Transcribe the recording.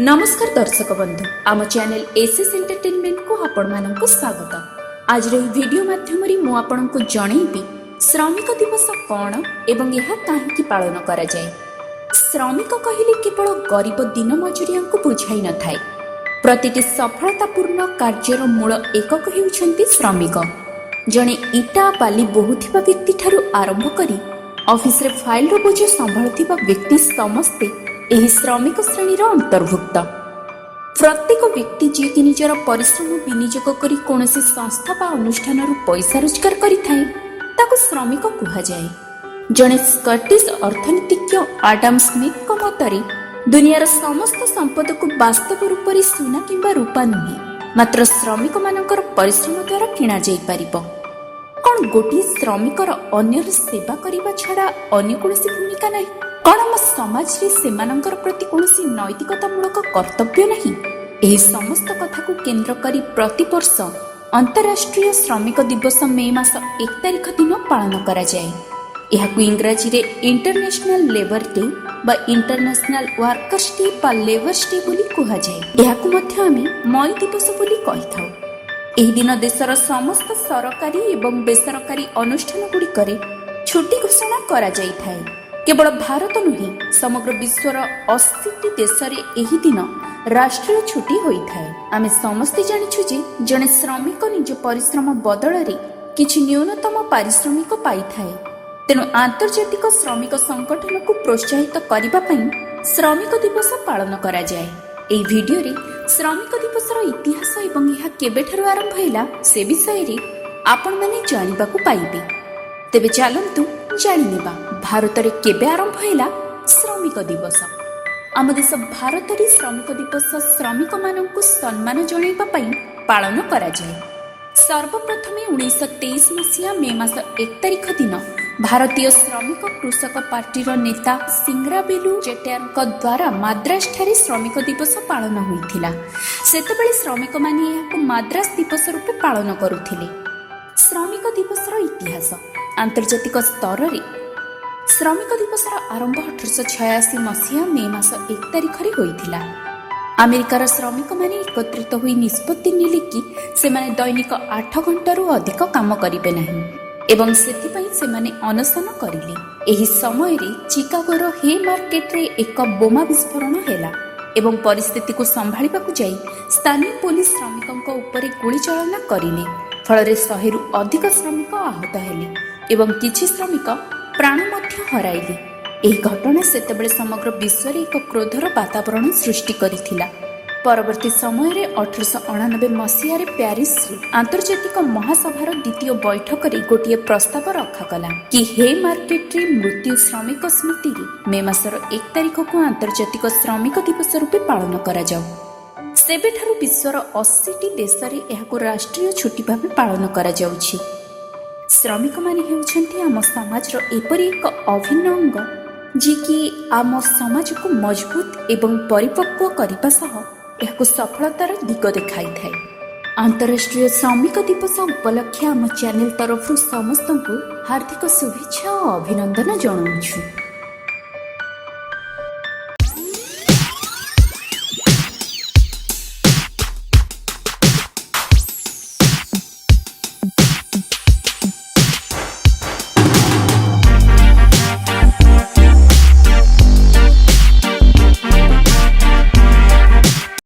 ନମସ୍କାର ଦର୍ଶକ ବନ୍ଧୁ, ଆମ ଚ୍ୟାନେଲ ଏସ୍ଏସ୍ ଏଣ୍ଟରଟେନମେଣ୍ଟକୁ ଆପଣମାନଙ୍କୁ ସ୍ୱାଗତ। ଆଜିର ଏହି ଭିଡିଓ ମାଧ୍ୟମରେ ମୁଁ ଆପଣଙ୍କୁ ଜଣେଇବି ଶ୍ରମିକ ଦିବସ କ'ଣ ଏବଂ ଏହା କାହିଁକି ପାଳନ କରାଯାଏ। ଶ୍ରମିକ କହିଲେ କେବଳ ଗରିବ ଦିନ ମଜୁରିଆଙ୍କୁ ବୁଝାଇ ନଥାଏ। ପ୍ରତିଟି ସଫଳତାପୂର୍ଣ୍ଣ କାର୍ଯ୍ୟର ମୂଳ ଏକକ ହେଉଛନ୍ତି ଶ୍ରମିକ। ଜଣେ ଇଟା ବାଲି ବୋହୁଥିବା ବ୍ୟକ୍ତିଠାରୁ ଆରମ୍ଭ କରି ଅଫିସରେ ଫାଇଲର ବୋଝ ସମ୍ଭାଳୁଥିବା ବ୍ୟକ୍ତି, ସମସ୍ତେ ଏହି ଶ୍ରମିକ ଶ୍ରେଣୀର ଅନ୍ତର୍ଭୁକ୍ତ। ପ୍ରତ୍ୟେକ ବ୍ୟକ୍ତି ଯିଏକି ନିଜର ପରିଶ୍ରମ ବିନିଯୋଗ କରି କୌଣସି ସଂସ୍ଥା ବା ଅନୁଷ୍ଠାନରୁ ପଇସା ରୋଜଗାର କରିଥାଏ, ତାକୁ ଶ୍ରମିକ କୁହାଯାଏ। ଜଣେ ସ୍କଟିଶ ଅର୍ଥନୀତିଜ୍ଞ ଆଡାମ ସ୍ମିଥଙ୍କ ମତରେ ଦୁନିଆର ସମସ୍ତ ସମ୍ପଦକୁ ବାସ୍ତବ ରୂପରେ ସୁନା କିମ୍ବା ରୂପା ନୁହେଁ, ମାତ୍ର ଶ୍ରମିକମାନଙ୍କର ପରିଶ୍ରମ ଦ୍ୱାରା କିଣାଯାଇପାରିବ। କ'ଣ ଗୋଟିଏ ଶ୍ରମିକର ଅନ୍ୟର ସେବା କରିବା ଛଡ଼ା ଅନ୍ୟ କୌଣସି ଭୂମିକା ନାହିଁ? କ'ଣ ଆମ ସମାଜରେ ସେମାନଙ୍କର ପ୍ରତି କୌଣସି ନୈତିକତାମୂଳକ କର୍ତ୍ତବ୍ୟ ନାହିଁ? ଏହି ସମସ୍ତ କଥାକୁ କେନ୍ଦ୍ର କରି ପ୍ରତିବର୍ଷ ଅନ୍ତରାଷ୍ଟ୍ରୀୟ ଶ୍ରମିକ ଦିବସ ମେ ମାସ 1 ତାରିଖ ଦିନ ପାଳନ କରାଯାଏ। ଏହାକୁ ଇଂରାଜୀରେ ଇଣ୍ଟରନ୍ୟାସନାଲ ଲେବର ଡେ ବା ଇଣ୍ଟରନ୍ୟାସନାଲ ୱାର୍କର୍ସ ଡେ ବା ଲେବର୍ସ ଡେ ବୋଲି କୁହାଯାଏ। ଏହାକୁ ମଧ୍ୟ ଆମେ ମଇ ଦିବସ ବୋଲି କହିଥାଉ। ଏହି ଦିନ ଦେଶର ସମସ୍ତ ସରକାରୀ ଏବଂ ବେସରକାରୀ ଅନୁଷ୍ଠାନଗୁଡ଼ିକରେ ଛୁଟି ଘୋଷଣା କରାଯାଇଥାଏ। କେବଳ ଭାରତ ନୁହେଁ, ସମଗ୍ର ବିଶ୍ୱର 80ଟି ଦେଶରେ ଏହି ଦିନ ରାଷ୍ଟ୍ରୀୟ ଛୁଟି ହୋଇଥାଏ। ଆମେ ସମସ୍ତେ ଜାଣିଛୁ ଯେ ଜଣେ ଶ୍ରମିକ ନିଜ ପରିଶ୍ରମ ବଦଳରେ କିଛି ନ୍ୟୁନତମ ପାରିଶ୍ରମିକ ପାଇଥାଏ। ତେଣୁ ଆନ୍ତର୍ଜାତିକ ଶ୍ରମିକ ସଂଗଠନକୁ ପ୍ରୋତ୍ସାହିତ କରିବା ପାଇଁ ଶ୍ରମିକ ଦିବସ ପାଳନ କରାଯାଏ। ଏହି ଭିଡିଓରେ ଶ୍ରମିକ ଦିବସର ଇତିହାସ ଏବଂ ଏହା କେବେଠାରୁ ଆରମ୍ଭ ହେଲା, ସେ ବିଷୟରେ ଆପଣମାନେ ଜାଣିବାକୁ ପାଇବେ। ତେବେ ଚାଲନ୍ତୁ ଜାଣିନେବା ଭାରତରେ କେବେ ଆରମ୍ଭ ହେଲା ଶ୍ରମିକ ଦିବସ। ଆମ ଦେଶ ଭାରତରେ ଶ୍ରମିକ ଦିବସ ଶ୍ରମିକମାନଙ୍କୁ ସମ୍ମାନ ଜଣାଇବା ପାଇଁ ପାଳନ କରାଯାଏ। ସର୍ବପ୍ରଥମେ 1923 ମସିହା ମେ ମାସ 1 ତାରିଖ ଦିନ ଭାରତୀୟ ଶ୍ରମିକ କୃଷକ ପାର୍ଟିର ନେତା ସିଙ୍ଗାରାବେଲୁ ଚେଟ୍ଟିଆରଙ୍କ ଦ୍ୱାରା ମାଦ୍ରାସଠାରେ ଶ୍ରମିକ ଦିବସ ପାଳନ ହୋଇଥିଲା। ସେତେବେଳେ ଶ୍ରମିକମାନେ ଏହାକୁ ମାଦ୍ରାସ ଦିବସ ରୂପେ ପାଳନ କରୁଥିଲେ। ଶ୍ରମିକ ଦିବସର ଇତିହାସ। ଆନ୍ତର୍ଜାତିକ ସ୍ତରରେ ଶ୍ରମିକ ଦିବସର ଆରମ୍ଭ 1886 ମସିହା ମେ ମାସ 1 ତାରିଖରେ ହୋଇଥିଲା। ଆମେରିକାର ଶ୍ରମିକମାନେ ଏକତ୍ରିତ ହୋଇ ନିଷ୍ପତ୍ତି ନେଲେ କି ସେମାନେ ଦୈନିକ 8 ଘଣ୍ଟାରୁ ଅଧିକ କାମ କରିବେ ନାହିଁ ଏବଂ ସେଥିପାଇଁ ସେମାନେ ଅନଶନ କରିଲେ। ଏହି ସମୟରେ ଚିକାଗୋର ହେ ମାର୍କେଟରେ ଏକ ବୋମା ବିସ୍ଫୋରଣ ହେଲା ଏବଂ ପରିସ୍ଥିତିକୁ ସମ୍ଭାଳିବାକୁ ଯାଇ ସ୍ଥାନୀୟ ପୋଲିସ ଶ୍ରମିକଙ୍କ ଉପରେ ଗୁଳି ଚାଳନା କରିଲେ। ଫଳରେ 100ରୁ ଅଧିକ ଶ୍ରମିକ ଆହତ ହେଲେ ଏବଂ କିଛି ଶ୍ରମିକ ପ୍ରାଣ ମଧ୍ୟ ହରାଇଲେ। ଏହି ଘଟଣା ସେତେବେଳେ ସମଗ୍ର ବିଶ୍ୱରେ ଏକ କ୍ରୋଧର ବାତାବରଣ ସୃଷ୍ଟି କରିଥିଲା। ପରବର୍ତ୍ତୀ ସମୟରେ 1889 ମସିହାରେ ପ୍ୟାରିସରେ ଆନ୍ତର୍ଜାତିକ ମହାସଭାର ଦ୍ୱିତୀୟ ବୈଠକରେ ଗୋଟିଏ ପ୍ରସ୍ତାବ ରଖାଗଲା କି ହେ ମାର୍କେଟରେ ମୃତ ଶ୍ରମିକ ସ୍ମୃତିରେ ମେ ମାସର 1 ତାରିଖକୁ ଆନ୍ତର୍ଜାତିକ ଶ୍ରମିକ ଦିବସ ରୂପେ ପାଳନ କରାଯାଉ। ସେବେଠାରୁ ବିଶ୍ୱର 80ଟି ଦେଶରେ ଏହାକୁ ରାଷ୍ଟ୍ରୀୟ ଛୁଟି ଭାବେ ପାଳନ କରାଯାଉଛି। ଶ୍ରମିକମାନେ ହେଉଛନ୍ତି ଆମ ସମାଜର ଏପରି ଏକ ଅଭିନ୍ନ ଅଙ୍ଗ, ଯିଏକି ଆମ ସମାଜକୁ ମଜବୁତ ଏବଂ ପରିପକ୍ୱ କରିବା ସହ ଏହାକୁ ସଫଳତାର ଦିଗ ଦେଖାଇଥାଏ। ଆନ୍ତରାଷ୍ଟ୍ରୀୟ ଶ୍ରମିକ ଦିବସ ଉପଲକ୍ଷେ ଆମ ଚ୍ୟାନେଲ ତରଫରୁ ସମସ୍ତଙ୍କୁ ହାର୍ଦ୍ଦିକ ଶୁଭେଚ୍ଛା ଓ ଅଭିନନ୍ଦନ ଜଣାଉଛୁ।